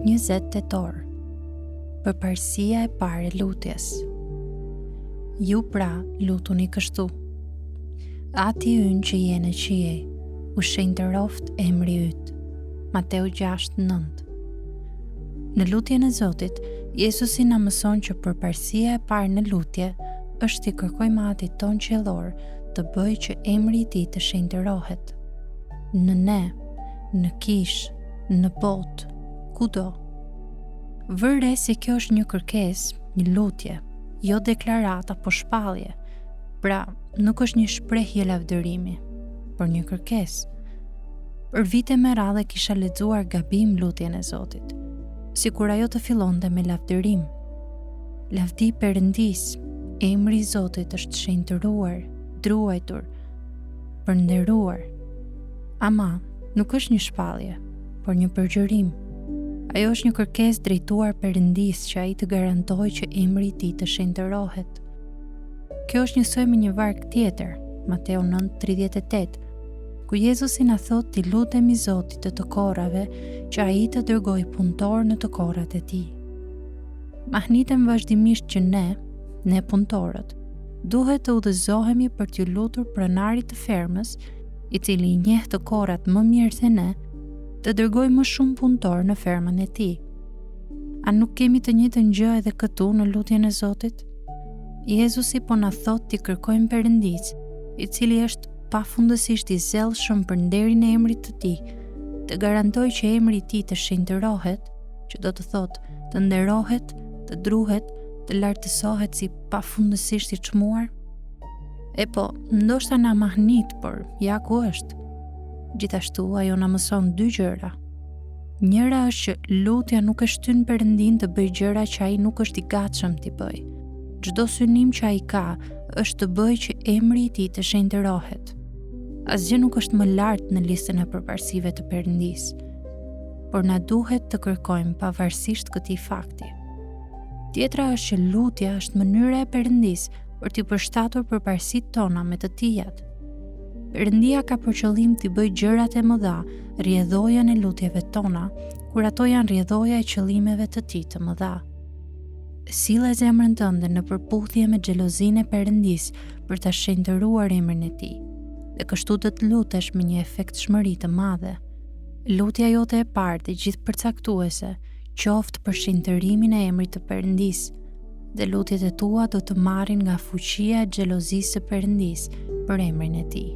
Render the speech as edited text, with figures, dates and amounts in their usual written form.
20 tetor. Përparësia e parë e lutjes. Ju pra lutuni kështu. Ati ynë që je në qiej, u shenjtëroftë emri yt. Mateu 6:9. Në lutjen e Zotit, Jezusi na mëson që përparësia e parë në lutje është t'i kërkojmë Atit tonë qiellor të bëjë që emri i tij të shenjtërohet. Në ne, në kishë, në botë, kudo. Vër re se kjo është një kërkesë, një lutje, jo deklaratë apo shpallje. Pra, nuk është një shprehje lavdërimi, por një kërkesë. Për vite me radhë kisha lexuar gabim lutjen e Zotit, sikur ajo të fillonte me lavdërim. Lavdi Perëndisë, emri i Zotit është shenjtëruar, druajtur, përnderuar. Ama, nuk është një shpallje, por një përgjërim. Ajo është një kërkesë drejtuar Perëndisë që ai të garantojë që emri i tij të shenjtërohet. Kjo është njësoj me një varg tjetër, Mateu 9:38, ku Jezusi na thotë t'i lutemi Zotit të të korrave që ai të dërgojë punëtorë në të korrat e tij. Mahnitem vazhdimisht që ne, ne punëtorët, duhet të udhëzohemi për t'iu lutur pronarit të fermës i cili i njeh të korrat më mirë se ne, të dërgojë më shumë punëtorë në fermën e tij. A nuk kemi të njëjtën gjë edhe këtu në lutjen e Zotit? Jezusi po na thotë t'i kërkojmë Perëndisë, i cili është pafundësisht i zellshëm për nderin e emrit të tij, të garantojë që emri i tij të shenjtërohet, që do të thotë të nderohet, të druhet, të lartësohet si pafundësisht i çmuar. E po, ndoshta na mahnit, por ja ku është. Gjithashtu, ajo na mëson dy gjëra. Njëra është që lutja nuk e shtyn Perëndinë të bëjë gjëra që ai nuk është i gatshëm t'i bëjë. Çdo synim që ai ka është të bëjë që emri i tij të shenjtërohet. Asgjë nuk është më lart në listën e përparësive të Perëndisë, por na duhet të kërkojmë pavarësisht këtij fakti. Tjetra është që lutja është mënyra e Perëndisë për t'i përshtatur përparësitë tona me të tijat. Perëndia ka për qëllim t'i bëjë gjërat e mëdha rrjedhojën e lutjeve tona, kur ato janë rrjedhoja e qëllimeve të tij të mëdha. Sille zemrën tënde në përputhje me xhelozinë e Perëndisë për ta shenjtëruar emrin e tij, dhe kështu do të lutesh me një efektshmëri të madhe. Lutja jote e parë dhe gjithëpërcaktuese qoftë për shenjtërimin e emrit të Perëndisë, dhe lutjet e tua do të marrin nga fuqia e xhelozisë së Perëndisë për emrin e tij.